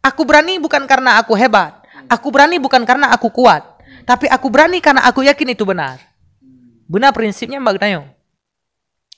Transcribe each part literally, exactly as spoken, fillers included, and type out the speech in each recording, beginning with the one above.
Aku berani bukan karena aku hebat. Aku berani bukan karena aku kuat. Tapi aku berani karena aku yakin itu benar. Beuna prinsip nyan bak geutanyoe.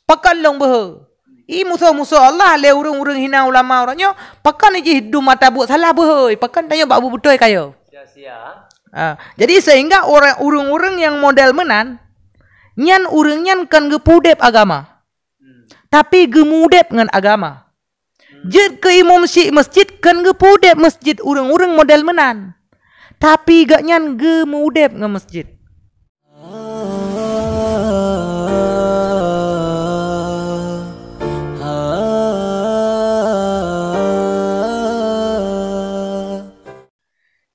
Pakon lôn beuhe? I musoh-musoh Allah lé ureuëng-ureuëng hina ulama uroe nyoe, pakon jih dum mata buet salah beuhe? Pakon tanyoe bak bubeutôi kayée? Sia-sia. Ah, jadi sehingga orang, ureuëng-ureuëng nyang model meunan, nyan ureuëng nyan kon geupeudeb agama. Tapi geumudeb ngon agama. Jeuet keu imum syik masjid kon geupeudeb masjid ureuëng-ureuëng model meunan. Tapi gobnyan geumudeb ngon masjid.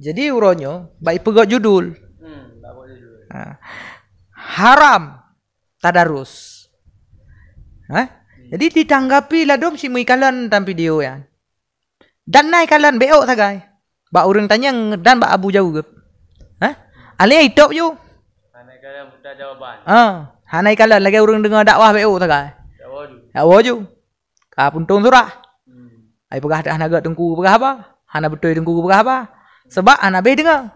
Jadi uroe nyoe bak ipeugét judul. Hmm, bak ipeugét judul. Ha. Haram tadarus. Ha? Jadi ditanggapi ladom si meuikalon dalam video nyan. Dan na ikalon bék sagai. Bak ureuëng tanyong dan bak Abu jaweueb. Ha? Alé itôb ju. Hana ikalon buta jawaban. Ha, hana ikalon lagée ureuëng deungoe dakwah bék sagai. Dakwa ju. Dakwa ju. Ka puntông surah. Hmm. Ai peugah dah hana gét teungku peugah haba. Hana beutôi teungku peugah haba. Sebab hana béh deungoe.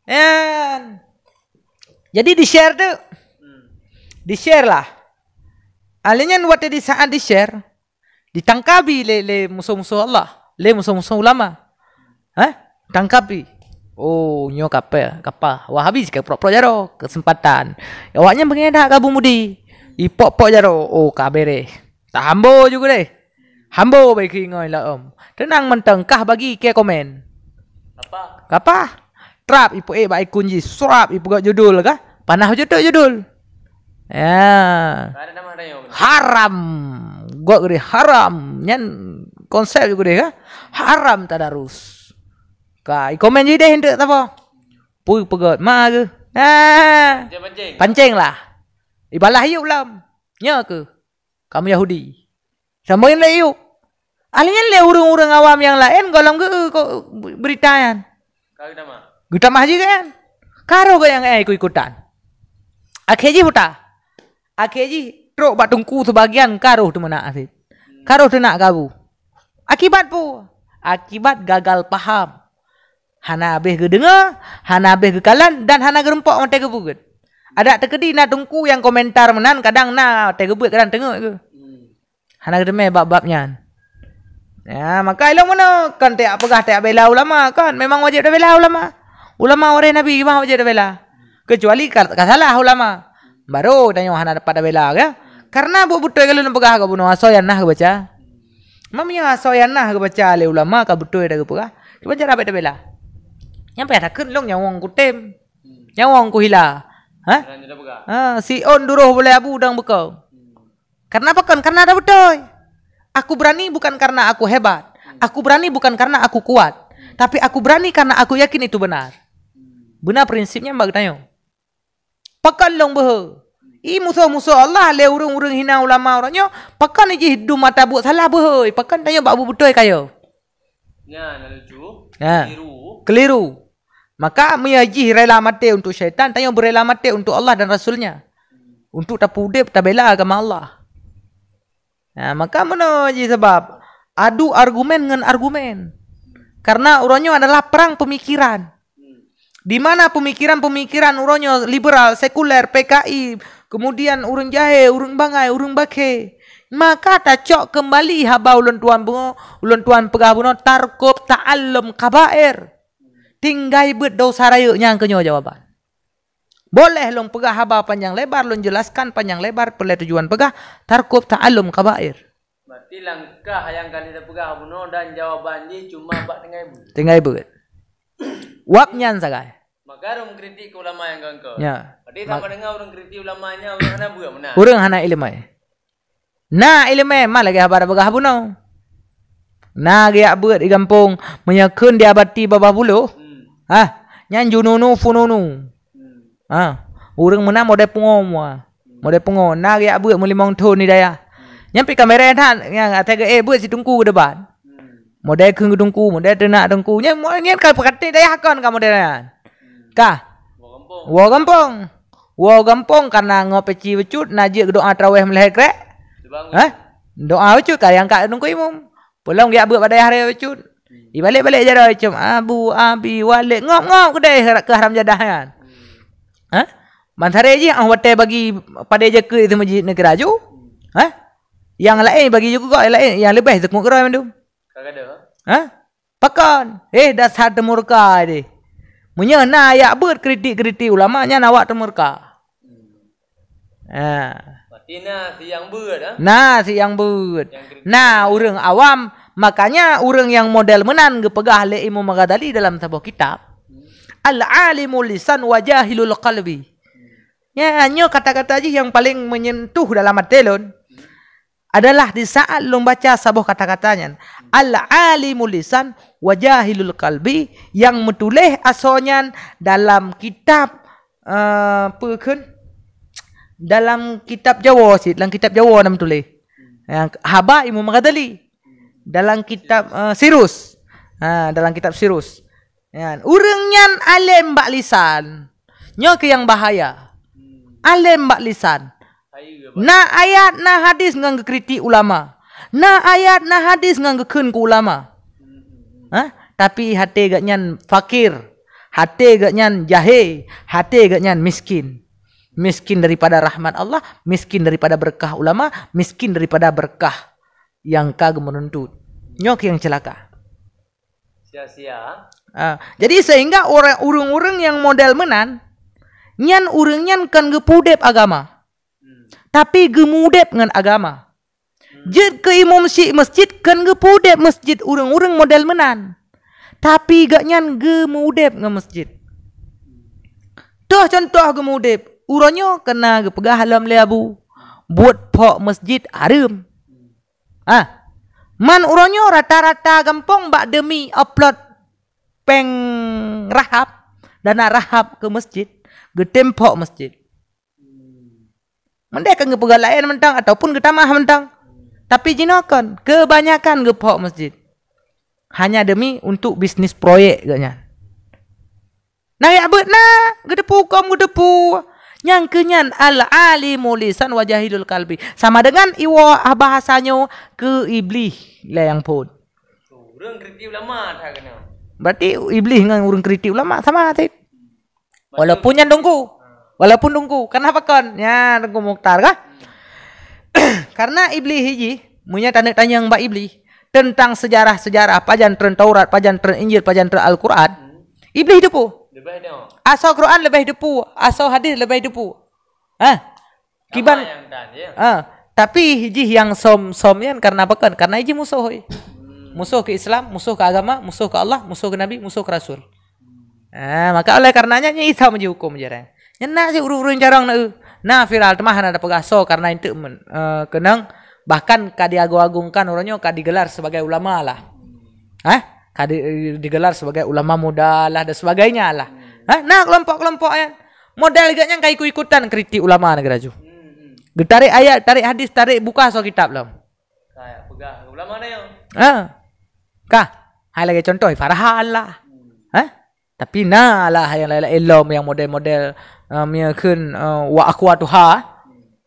Nyan. Jadi di-share tu. Hmm. Di-share lah. Alé nyan watée di saat di-share, ditangkabi lé, lé musoh-musoh Allah, lé musoh-musoh ulama. Hah? Tangkabi. Oh, nyoe kapal, kapal. Wahabi ka prok-prok jaroe, kesempatan. Awaknyan beungéh that ka Abu Mudi. Ipok-pok jaroe, oh, ka beréh. Tahambo ju deh. Hambo bagi ingoi laom. Teunang mantong kah bagi ke komen. Apa? Kapah. Trap ipeuék bak ikun jih, surap ipeugét judul kah? Panah judul judul. Ya. Ka ada nama rayo. Haram. Gok gede haram. Nyan konsep juga deh kah? Haram tadarus. Ka i komen jih deh enteuk tapa. Pui peugét ma ke? Ha. Pancing-pancing. Pancing lah. Ibalah yuk lam. Nya ke? Kamu Yahudi. Sambung lé yuk. Ahli nyan lé ureuëng-ureuëng awam nyang laén gohlom geu ko berita nyan. Ka geutamah. Geutamah jih kan? Karoh geuh nyang eh ikut-ikutan. Akhé jih buta. Akhé jih trok bak teungku sebagian karoh teumeunak asit. Karoh teunak gabu. Akibat pu? Akibat gagal paham. Hana habéh geudeungoe, hana habéh geukalon dan hana geurumpok watée geupeugét. Adak teukeudi na teungku nyang komentar meunan kadang na watée geubuet kadang teungeut geuh. Hana geuteumé bab-bab nyan. Ya, maka ilong meunoe kan tiak peugah tiak bela ulama kan memang wajéb tabela ulama. Ulama waréh Nabi memang wajéb tabela. Kecuali ka, ka salah ulama. Baru tanyoe hana dapat tabela ke? Karena buet beutôi ka lôn peugah ka bunoe asoe nyang nah geubaca. Meunyoe asoe nyang nah geubaca lé ulama ka beutôi dah geupeugah, kiban cara bék tabela. Nyang payah takheun lôn nyawöng kutem. Nyawöng kuhila. Ha? Ha, si on duroh bulée abu dang beuko. Karena apa kon? Karena ada beutôi. Aku berani bukan karena aku hebat. Aku berani bukan karena aku kuat. Tapi aku berani karena aku yakin itu benar. Beuna prinsip nyan bak geutanyoe. Pakon lôn beuhe? I musoh-musoh Allah lé ureuëng-ureuëng hina ulama uroe nyoe, pakon jih dum mata buet salah beuhe? Pakon tanyoe bak buet beutôi kayée? Nyan lucu. Ha. Keliru. Keliru. Maka meunyoe jih rela maté untuk syaitan, tanyoe beurela maté untuk Allah dan Rasul-Nya. Untuk tapeudeb, tabela agama Allah. Nah, maka meunoe jih sabab adu argumen ngon argumen. Karena uroe nyoe adalah perang pemikiran. Di mana pemikiran-pemikiran uroe nyoe liberal, sekuler, P K I, kemudian ureuëng jahé, ureuëng bangai, ureuëng bakhe, maka tacok keumbali haba ulôn tuan bungo, ulôn tuan peugah bunoe tarkub ta'allum kabair. Tinggai beuet dosa rayeuk nyang keunyoe jawaban. Boleh lôn peugah haba panjang lebar, lôn jelaskan panjang lebar peulée tujuan peugah tarkub ta'allum kabair. Berarti langkah nyang ka lheueh tapeugah bunoe dan jawaban jih cuma bak tinggai beuet. Tinggai beuet. Wab nyan sagai. Maka rum kritik ke ulama nyang gangko. Ya. Berarti sama dengan ureuëng kritik ulama nyan ureuëng hana beuet meunan. Ureuëng hana ileumé. Na ileumé ma lagée haba tapeugah bunoe. Na geujak beuet di gampông, meunyoe kheun diabati babah buloh. Hmm. Hah, nyan jununu fununu. Hmm. Ha, ureuëng meunan model pungo mua. Model pungo, na geujak beuet meulimong thon di dayah. Nyan pih ka mereh that, nyang asai geu-ék beuet si teungku geudebat. Model kheun teungku, model teunak teungku. Nyan, nyan ka peukaté dayah kon ka model nyan. Ka. Woe gampông. Woe gampông kana ngo peci bacut, na jeuet geudoa taraweh meulhée krek. Hah? Doa bacut ka nyang ka teungku imum. Peulom geujak beuet bak dayah raya bacut. Ibalek-balek jaroe icom, Abu, Abi, Walek, ngop-ngop keudeh keu haram jadah nyan. Ha? Ban saré jih, ah, watèe bagi padé jakeuet di meuseujid nyan keuraju. Ha? Nyang laén bagi juga, nyang laén, nyang leubeh teungoh keudroe mandum. Ka gadoh. Ha? Pakon? Eh, dasar teumurka deh. Meunyoe na jak beuet kritik-kritik ulama, nyan awak teumurka. Ha. Berarti na si nyang beuet, ah? Na si nyang beuet. Nyang kritik. Na ureueng awam, makanya ureueng nyang model meunan geupeugah lé Imam Ghazali dalam saboh kitab, "Al-alimu lisan wa jahilul qalbi." Ya, nyoe kata-kata jih nyang paleng menyentuh dalam até lôn adalah di saat lôn baca saboh kata-kata nyan, "Al-alimu lisan wa jahilul qalbi," nyang meutuléh asoe nyan dalam kitab, eh, peue kheun? Dalam kitab Jawoe cit, dalam kitab Jawoe na meutuléh. Nyang haba Imam Ghazali. Dalam kitab, eh, Sirus. Ha, dalam kitab Sirus. Nyan, ureueng nyan além bak lisan. Nyoe keuh nyang bahaya. Além bak lisan. Na ayat, na hadis ngon geukritik ulama. Na ayat, na hadis ngon geukheun keu ulama. Ha? Tapi até geuh nyan fakir. Até geuh nyan jahé. Até geuh nyan miskin. Miskin daripada rahmat Allah, miskin daripada berkah ulama, miskin daripada berkah nyang ka geumeununtut. Nyoe keuh nyang ceulaka. Sia-sia. Ah, jadi sehingga orang, ureueng-ureueng nyang model meunan, nyan ureueng nyan kon geupeu udép agama, tapi geumeu-udép ngon agama. Jeuet keu imum syik masjid kon geupeu udép masjid ureueng-ureueng model meunan, tapi gobnyan geumeu-udép ngon masjid. Toh contoh geumeu-udép, uroe nyoe keunan geupeugah lom lé Abu, buet phok masjid hareuem. Ah. Man uroe nyoe rata-rata gampông bak demi upload péng rahab, dana rahab keu masjid, geutem phok masjid. Mandeh kan geupeugah laén mantong ataupun geutamah mantong. Tapi jinoe kon, keubanyakan geuphok masjid. Hanya demi untuk bisnis proyek gobnyan. Nah, jak beuet na, geuteupeue hukôm geuteupeue. Nyang keu nyan al-alimu lisan wa jahilul qalbi. Sama dengan iwoe bahasa nyoe keu Iblih lé nyang phon. Ureueng kritik ulama that keunoe. Berarti Iblih ngon ureueng kritik ulama sama cit. Walaupun nyan teungku. Walaupun teungku. Kenapa kon? Nyan teungku Mukhtar kah? Karena Iblih jih, meunyoe taneuk tanyong bak Iblih tentang sejarah-sejarah pajan treun Taurat, pajan treun Injil, pajan treun Al-Quran, Iblih teupeu. Leubeh nyoe. Asoe Quran leubeh teupeu, asoe hadis leubeh teupeu. Hah? Kiban. Sama nyang dan, ya. Ah, tapi jih nyang som-som nyan karena apa kon? Karena jih musoh. Musoh keu Islam, musoh keu agama, musoh keu Allah, musoh keu Nabi, musoh keu Rasul. Ah, maka oleh karenanya nyan Isa meujihuköm jarang. Nyan na si ureueng-ureueng jarang na, na viral teuma hana tapeugah soe karena enteuk men-, eh, keunong bahkan ka diagung-agungkan uroe nyoe ka digelar sebagai ulama lah. Hah? Ka di-, digelar sebagai ulama muda lah dan sebagainya lah. Hah? Na kelompok-kelompok nyan model gobnyan ka ikut-ikutan kritik ulama nanggroe laju. Geutarek ayat, tarek hadis, tarek buka soe kitab lom. Ka peugah ulama na nyoe. Ha. Kah? Hai lagèe contoh Farhan lah. Ha? Tapi na lah nyang laén-laén lom nyang model-model, eh, meunyoe kheun, eh, wa akhwatuha,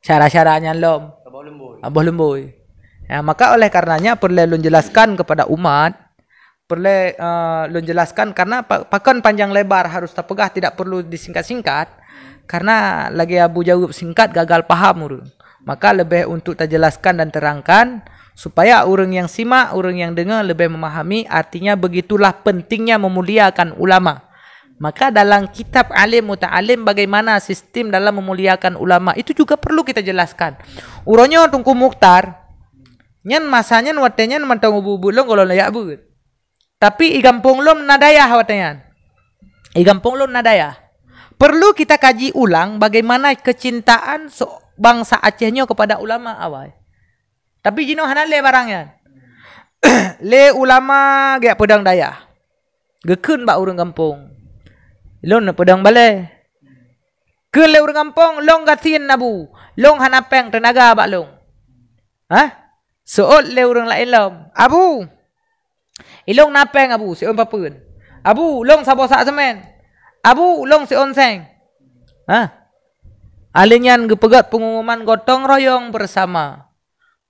syara-syara nyan lom. Saboh leumbôi. Saboh leumbôi. Ya, maka oleh karenanya peureulèe lôn jelaskan kepada umat, peureulèe, eh, lôn jelaskan karena pa-, pakon panjang lebar harus tapeugah tidak perlu disingkat-singkat. Karena lagèe Abu jaweueb singkat gagal paham ureueng. Maka leubeh untuk tajelaskan dan terangkan supaya ureueng nyang simak, ureueng nyang deungoe leubeh memahami, artinya begitulah pentingnya memuliakan ulama. Maka dalam kitab Alim Muta'alim bagaimana sistem dalam memuliakan ulama itu juga perlu kita jelaskan. Uroe nyoe Teungku Mukhtar, nyan masa nyan watèe nyan mantong ubu-ubu lôn gohlom layak beuet. Tapi i gampông lôn na dayah watèe nyan. I gampông lôn na dayah. Perlu kita kaji ulang bagaimana kecintaan se-, bangsa Aceh nyoe kepada ulama awai. Tapi jinoe hana lé barang nyan. Lé ulama geujak peudong dayah. Geukheun bak ureueng gampông. Lôn neupeudong balèe. Kheun lé ureueng gampông, "Lôn gasien Abu. Lôn hana pèng teunaga bak lôn." Hah? Seuôt lé ureueng laén lom, "Abu, ilôn na pèng Abu, siôn papeuen. Abu, lôn saboh sak seumén. Abu, lôn siôn seng." Hah? Ahli nyan geupeugöt peungumuman gotong royong bersama.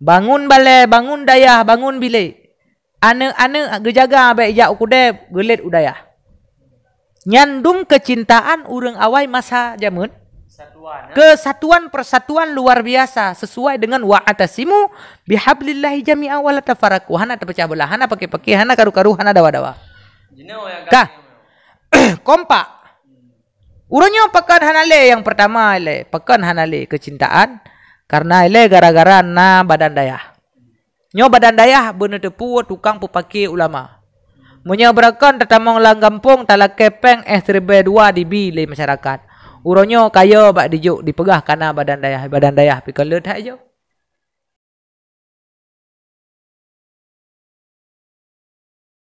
Bangun balèe, bangun dayah, bangun bilék. Aneuk-aneuk geujaga bèk jak u keudè, geulét u dayah. Nyan dum keucintaan ureuëng awai masa jameun. Kesatuan persatuan luar biasa sesuai dengan wa'tasimu bihablillahi jami'a wa la tafarraqu. Hana tapecah belah, hana paké-paké, hana karu-karu, hana dawa-dawa. Ka. Kompak. Uroe nyoe pakon hana lé nyang pertama lé, pakon hana lé keucintaan, karena lé gara-gara na badan dayah. Nyoe badan dayah beuneuteupeu tukang peupaké ulama. Meunyoe beurakon tatamong lam gampông talakée péng éh siribée dua dibi lé masyarakat. Uroe nyoe kayée bak dijok dipeugah kana badan dayah, badan dayah pih kon le that jih.